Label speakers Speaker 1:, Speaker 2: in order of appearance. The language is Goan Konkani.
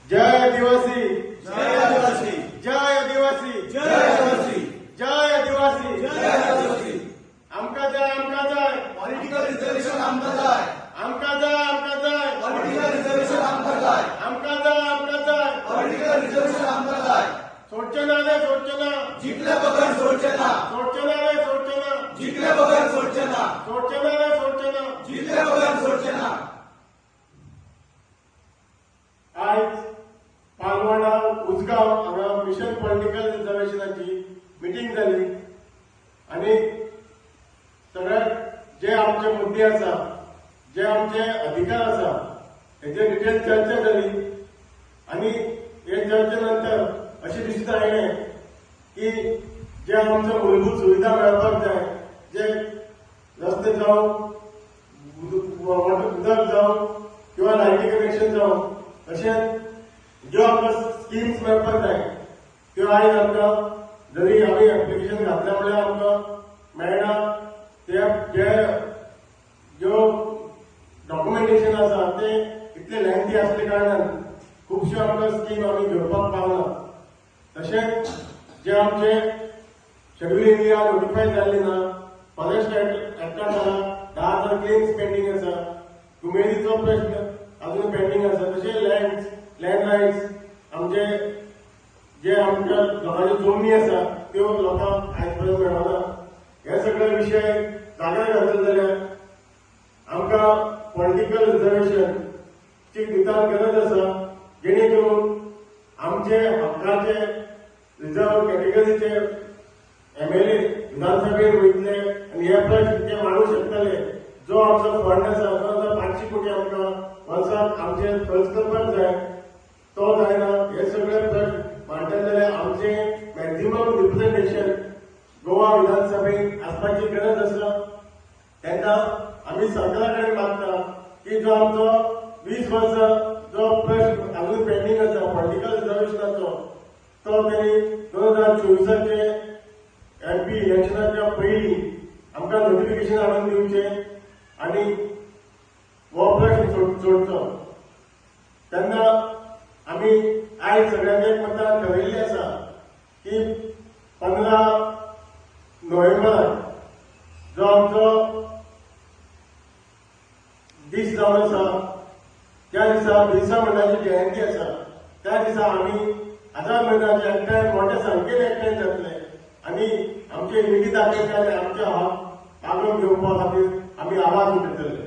Speaker 1: जय आदिवासी.
Speaker 2: जय आदिवासी.
Speaker 1: जय आदिवासी.
Speaker 2: जय आदिवासी.
Speaker 1: जय आदिवासी.
Speaker 2: जय आदिवासी.
Speaker 1: आमकां जाय, आमकां जाय.
Speaker 2: पॉलिटिकल रिझर्वेशन आमकां जाय.
Speaker 1: आमकां जाय, आमकां जाय.
Speaker 2: पॉलिटिकल रिझर्वेशन आमकां जाय.
Speaker 1: आमकां जाय, आमकां जाय.
Speaker 2: पॉलिटिकल रिझर्वेशन आमकां जाय.
Speaker 1: सोडचे ना रे, सोडचे ना.
Speaker 2: जिखले बगर सोडचे ना.
Speaker 1: सोडचे ना रे, सोडचे ना.
Speaker 2: जिखले बगर सोडचे ना.
Speaker 1: सोडचे ना रे, सोडचे ना.
Speaker 2: जिखले बगर सोडचे ना.
Speaker 1: आयज पालवाडा उजगांव हांगा मिशन पॉलिटिकल रिझर्वेशनाची मिटींग जाली आनी सगळे जे आमचे मुद्दे आसा, जे आमचे अधिकार आसा, हेजेर डिटेल चर्चा जाली. आनी हे चर्चे नंतर अशें दिसून आयलें की जे आमच्या मूलभूत सुविधा मेळपाक जाय, जे रस्ते जावं, उदक जावं किंवा लायटी कनेक्शन जावं, तशेंच ज्यो आमकां स्किम्स मेळपाक जाय त्यो आयज आमकां जरी आमी एप्लिकेशन घातल्या म्हणल्यार आमकां मेळना. ते जे ज्यो डॉक्युमेंटेशन आसा ते इतले लेंथी आसले कारणान खुबश्यो आमकां स्कीम आमी घेवपाक पावना. तशेंच जे आमचे शेड्यूल एरिया नोटिफाय जाल्ले ना, फॉरेस्ट एक्टा जाला, 10,000 क्लेम्स पेंडींग आसा, कुमेरीचो प्रश्न अजून पेंडींग आसा. तशें लँड रायट्स, आमचे जे आमच्या लोकांच्यो जमनी आसा त्यो लोकांक आयज पर्यंत मेळना. हे सगळे विशय जाग्यार घातले जाल्यार आमकां पॉलिटिकल रिझर्वेशनची नितांत गरज आसा, जेणे करून आमचे हक्काचे रिझर्व कॅटेगरीचे एमएलए विधानसभेत वयतले आनी हे प्रश्न ते मांडूंक शकतले. जो आमचो फंड आसा तो 500 कोटी आमकां वर्साक आमचे खर्च करपाक जाय, तो जायना. हे सगळे प्रश्न मांडटले जाल्यार आमचे मॅक्झिमम रिप्रेझेंटेशन गोवा विधानसभेत आसपाची गरज आसा. तेन्ना आमी सरकारा कडेन मागता की जो आमचो 20 वर्सां जो प्रश्न अजून पेंडींग आसा पॉलिटिकल रिझर्वेशनाचो, तो तेणी 2024आचे एमपी इलेक्शनाच्या पयलीं आमकां नोटिफिकेशन हाडून दिवचें आनी हो प्रश्न सोडचो. तेन्ना आमी आयज सगळ्यांनी एक मतान ठरयल्लें आसा की 15 नोव्हेंबराक जो आमचो दीस जावन आसा, त्या दिसा बिरसा मुंडाची जयंती आसा, त्या दिसा आमी आझाद मैदानाचे एकठांय मोठ्या संख्येन एकठांय जातले आनी आमचे युनिटी दाखयतले आनी आमचे हक मागून घेवपा खातीर आमी आवाज उठयतले.